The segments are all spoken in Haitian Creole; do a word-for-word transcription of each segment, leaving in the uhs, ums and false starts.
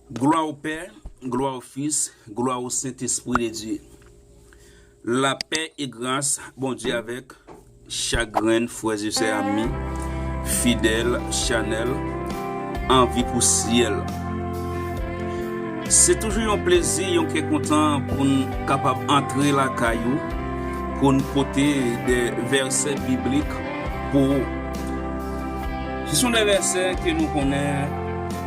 Glwa o Pè, glwa o Fis, glwa o Sentespri de Dye. Lapè e gras Bondye avèk chak grenn frè e sè, ami fidèl chanèl Anvi pou Syèl. Se toujou yon plezi, yon kè kontan pou n kapab antre lakay ou, pou n pote de vèsè biblik pou ou. Se son de vèsè ke nou konnen,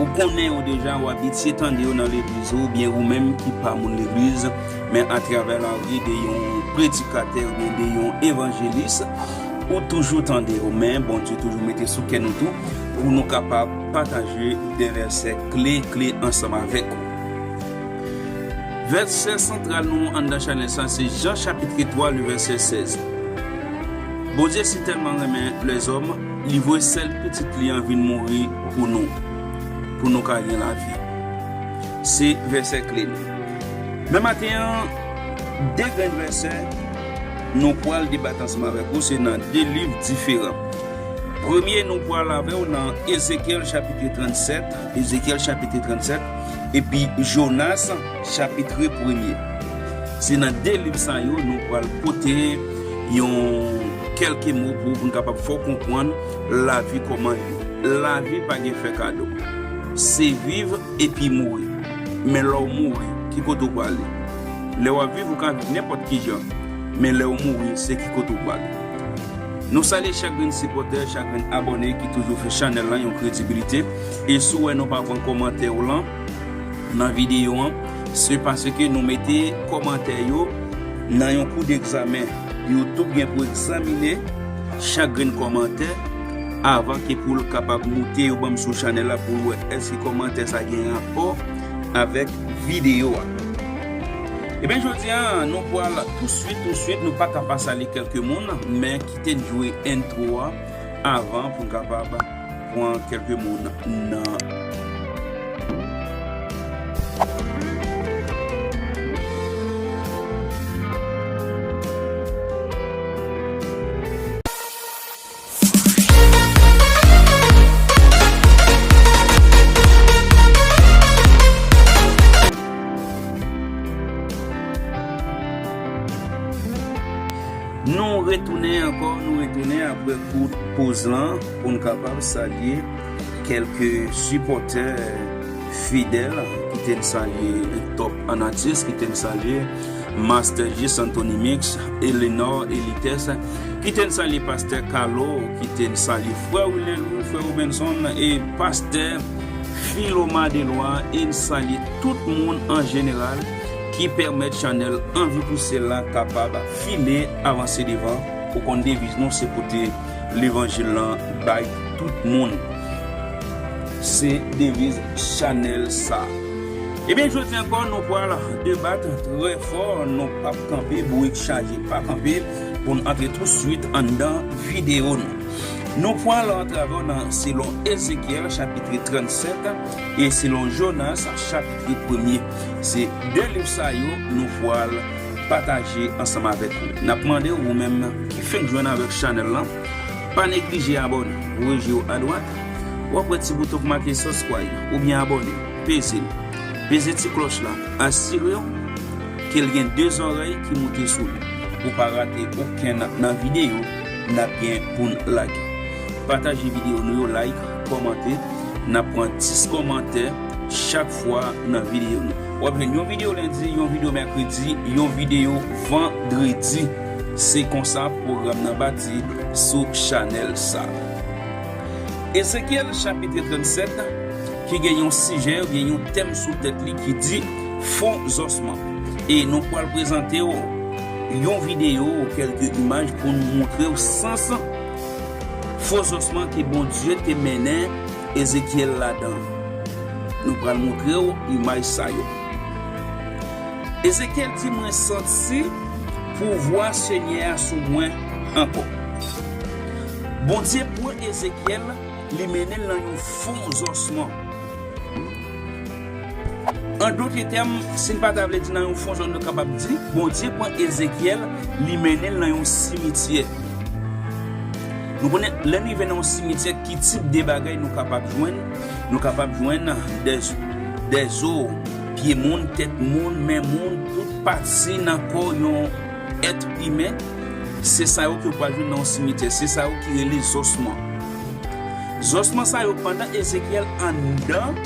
ou konnen yo deja, ou abitye tande yo nan legliz ou, oubyen ou menm ki pa moun legliz, men atravè lari de yon predikatè oubyen de yon evanjelis, ou toujou tande yo, men Bondye toujou mete sou kè nou tou, pou nou kapab pataje de vèsè kle, kle ansanm avèk ou. Vèsè santral nou anndan chanèl sa, se Jan chapit twa, le vèsè sèz. Bondye si tèlman renmen lèzòm, li voye sèl pitit li an vin mouri pou nou, pou nou ka gen lavi. Se vèsè kle nou. Men maten an, de grenn vèsè, nou pral debat ansanm avèk ou, se nan de liv diferan. Premye, nou pral avè w nan Ezekyèl chapit trannsèt, Ezekyèl chapit trannsèt, epi Jonas chapit premye. Se nan de liv sa yo nou pral pote yon kèlke mo pou, pou n kapab fè w konprann lavi kòman l ye. Lavi pa gen fè kado. Se viv epi mouri. Men lè w mouri, ki kote w prale? Lè w ap viv, ou ka viv nenpòt ki jan. Men lè w mouri, se ki kote w prale? Nou salye chak grenn sipòtè, chak grenn abòne ki toujou fè chanèl lan yon kredibilite. E si w wè nou pa pran kòmantè w lan nan videyo an, se paske nou mete kòmantè yo nan yon kou degzamen. YouTube gen pou egzamine chak grenn kòmantè avan ke pou l kapab moute yo ban m sou chanèl la pou l wè èske kòmantè sa gen rapò avèk videyo a. Ebyen, jodi a, nou pral touswit, touswit, nou pa ka pa salye kèlke moun, men kite n jwe entwo a avan pou n kapab pran kèlke moun nan. Nou retounen ankò, nou retounen apre kout poz lan pou n kapab salye kèlke sipòtè fidèl. Kite n salye Top Anatis, kite n salye Master J, Anthony Mix, Eleanor, Elites, kite n salye Pastè Carlo, kite n salye Frè Wilelou, Frè Robinson e Pastè Filoma Delwa, e n salye tout moun an jeneral ki pèmèt chanèl Anvi pou Syèl la kapab file avanse devan. Ou konn deviz nou se pote levanjil lan bay tout moun. Se deviz chanèl sa. Ebyen, jodi ankò, nou pral debat trè fò, nou p ap kanpe, bourik chaje pa kanpe, pou n antre touswit anndan videyo nou. Nou pral antre avè w nan selon Ezekyèl chapit trannsèt e selon Jonas chapit premye. Se de liv sa yo nou pral pataje ansanm avèk ou. N ap mande w, ou menm ki fenk jwenn avèk chanèl lan, pa neglije abòne. Ou wè je w adwat, w ap wè ti bouton k make subscribe oubyen abòne. Peze l. Peze ti klòch la. Asire w ke l gen de zòrèy ki moute sou li pou w pa rate okenn nan videyo n ap gen pou n lage. Pataje videyo nou yo, like, kòmante. N ap pran dis kòmantè chak fwa nan videyo nou. W ap jwenn yon videyo lendi, yon videyo mèkredi, yon videyo vandredi. Se konsa pwogram nan bati sou chanèl sa. Ezekyèl chapit trannsèt, ki gen yon sijè oubyen yon tèm sou tèt li ki di fo zòsman. E nou pral prezante w yon videyo, kèlke imaj pou n montre w sans fo zòsman ke Bondye te mennen Ezekyèl ladan. Nou pral montre w imaj sa yo. Ezekyèl di, "Mwen santi pouvwa Senyè a sou mwen ankò." Bondye pran Ezekyèl, li mennen l nan yon fo zòsman. An dòt tèm, si n pa ta vle di nan yon fo zòn, nou kapab di, Bondye pran Ezekyèl, li mennen l nan yon simityè. Nou konnen, lè n rive nan yon simityè, ki tip de bagay nou kapab jwenn? Nou kapab jwenn de, dèzo, pye moun, tèt moun, men moun, tout pati nan kò yon èt imen, se sa yo ke w pral jwenn nan yon simityè, se sa yo ki rele zòsman. Zòsman sa yo, pandan Ezekyèl anndan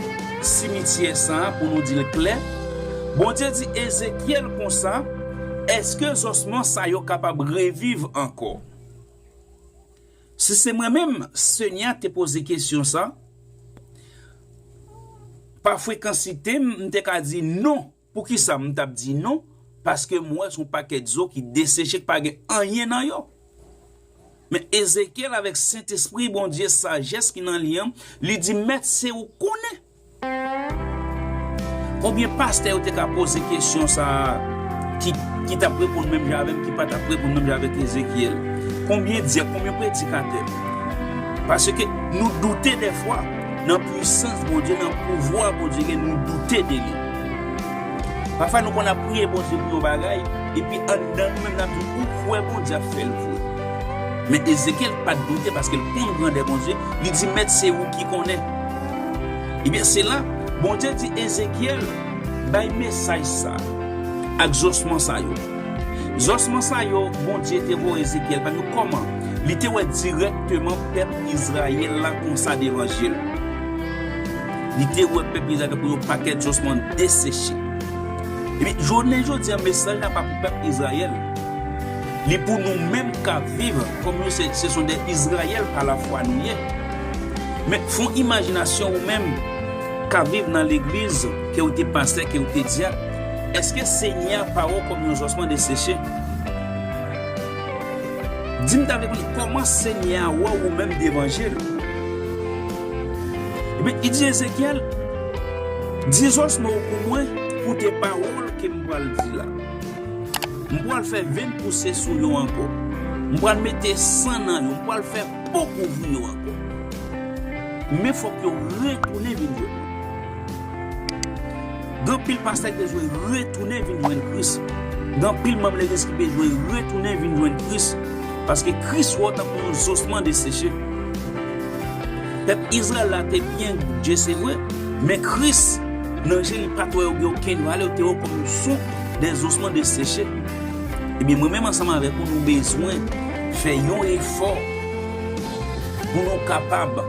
simityè sa a, pou nou di l klè, Bondye di Ezekyèl konsa, èske zòsman sa yo kapab reviv ankò? Si se mwen menm, Senyè a te poze kesyon sa, pa frekansite m, m te ka di non. Poukisa m t ap di non? Paske m wè se yon pakèt zo ki deseche, ki pa gen anyen nan yo. Men Ezekyèl avèk Sentespri Bondye, sajès ki nan li an, li di, Mèt, se ou konnen. Konbyen pastè yo te ka poze kesyon sa a ki, ki t ap reponn menm jan avè m, ki pa t ap reponn menm jan avèk Ezekyèl? Konbyen dyèk, konbyen predikatè? Paske nou doute dèfwa nan pwisans Bondye, nan pouvwa Bondye gen, nou doute de li. Pafwa nou konn ap priye Bondye pou yon bagay, epi anndan nou menm n ap di, ou kwè Bondye ap fè l vre. Men Ezekyèl pa t doute paske l konn grandè Bondye, li di, Mèt, se ou ki konnen. Ebyen, se la, Bondye di Ezekyèl, bay mesaj sa ak zòsman sa yo. Zòsman sa yo, Bondye te voye Ezekyèl ba nou kòman? Li te wè dirèkteman pèp Izrayèl la konsa devan je l. Li te wè pèp Izrayèl tankou yon pakèt zòsman deseche. Epi, jounen jodi a, mesaj la pa pou pèp Izrayèl. Li pou nou menm k ap viv kòm nou se, se son de Izrayèl pa lafwa nou ye. Men, fè yon imajinasyon ou menm k ap viv nan legliz, ke ou te pastè, ke ou te dyak, èske Senyè a pa wè w kòm yon zòsman deseche? Di m ta vle konnen kòman Senyè a wè w ou menm devan je l. Ebyen, li di Ezekyèl, di zòsman w pou mwen, koute pawòl ke m pral di la. M pral fè venn pouse sou yo ankò. M pral mete san nan yo. M pral fè po kouvri yo ankò. Men fòk yo retounen vin jwenn mwen. Gen anpil pastè ki bezwen retounen vin jwenn Kris. Gen anpil manm legliz ki bezwen retounen vin jwenn Kris. Paske Kris wè w tankou yon zòsman deseche. Pèp Izrayèl la te byen Dye, se vre, men Kris, nan je li pa t wè yo gen okenn valè, yo te wè kòm yon son de zòsman deseche. Ebyen, mwen menm ansanm avèk ou, nou bezwen fè yon efò pou nou kapab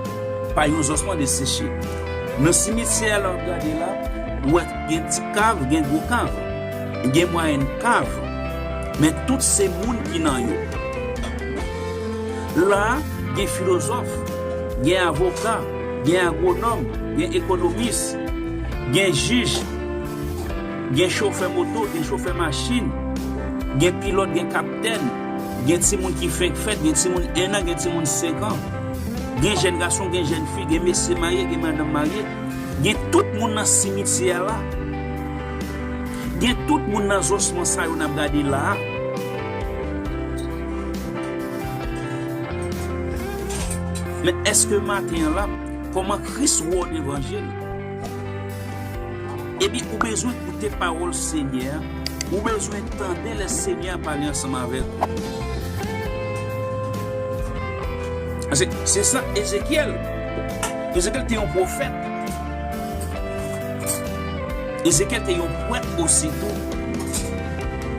pa yon zòsman deseche. Nan simityè a, lè w ap gade la, ou wè gen ti kav, gen gwo kav, gen mwayèn kav, men tout se moun ki nan yo. La, gen filozòf, gen avoka, gen agwonòm, gen ekonomis, gen jij, gen chofè moto, gen chofè machin, gen pilòt, gen kaptèn, gen timoun ki fenk fèt, gen timoun en an, gen timoun senk an, gen jèn gason, gen jèn fi, gen mesye marye, gen madanm marye, gen tout moun nan simityè a la. Gen tout moun nan zòsman sa yo n ap gade la a. Men èske maten an la, kòman Kris wè w devan je l? Epi ou bezwen koute pawòl Senyè a, ou bezwen tande lè Senyè a pale ansanm avèk ou. Se, se sa Ezekyèl. Ezekyèl te yon pwofèt. Ezekyèl te yon prèt osi tou.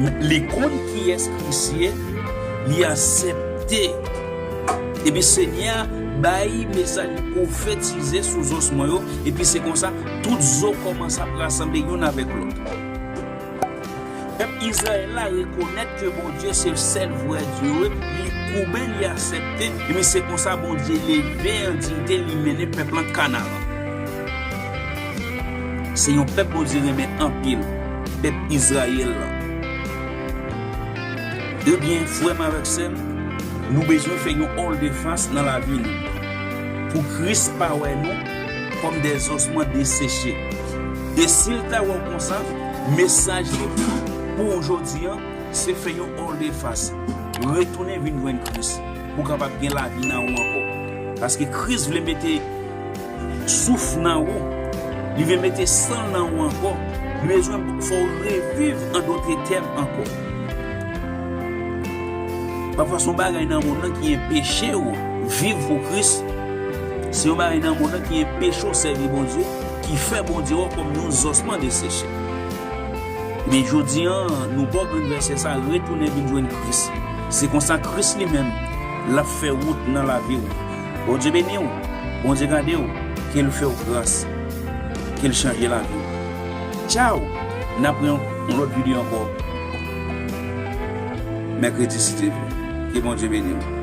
Men li konn kiyès Kris ye, li aksepte. Epi Senyè a bay mesaj, li pwofetize sou zòsman yo, epi se konsa, tout zo kòmanse ap rasanble youn avèk lòt. Pèp Izrayèl la rekonèt ke Bondye se sèl vrè Dye, wi, li koube, li aksepte, epi se konsa Bondye leve an diyite, li mennen pèp lan Kanaran. Se yon pèp Bondye renmen anpil, pèp Izrayèl la. Ebyen, frè m avèk sè m, nou bezwen fè yon all the fast nan lavi nou. Pou Kris pa wè nou kòm de zòsman deseche. E si l ta wè w konsa, mesaj li pou ou jodi an, se fè yon all the fast. Retounen vin jwenn Kris pou w kapab gen lavi nan ou ankò. Paske Kris vle mete souf nan ou. Li vle mete san l nan ou ankò. Li bezwen fè w reviv an dòt tèm ankò. Pafwa se yon bagay nan mond lan ki enpeche w viv pou Kris. Se yon bagay nan mond lan ki enpeche w sèvi Bondye. ki fè Bondye wè w kòm yon zòsman deseche. Men jodi a, nou ba w grenn vèsè sa, retounen vin jwenn Kris. Se konsa Kris li menm, l ap fè wout nan lavi w. Bondye beni w, Bondye gade w, ke l fè w gras, ke l chanje lavi w. Tchaw! N ap wè yon, yon lòt videyo ankò. Mèkredi, si Dye vle. Ke Bondye beni w.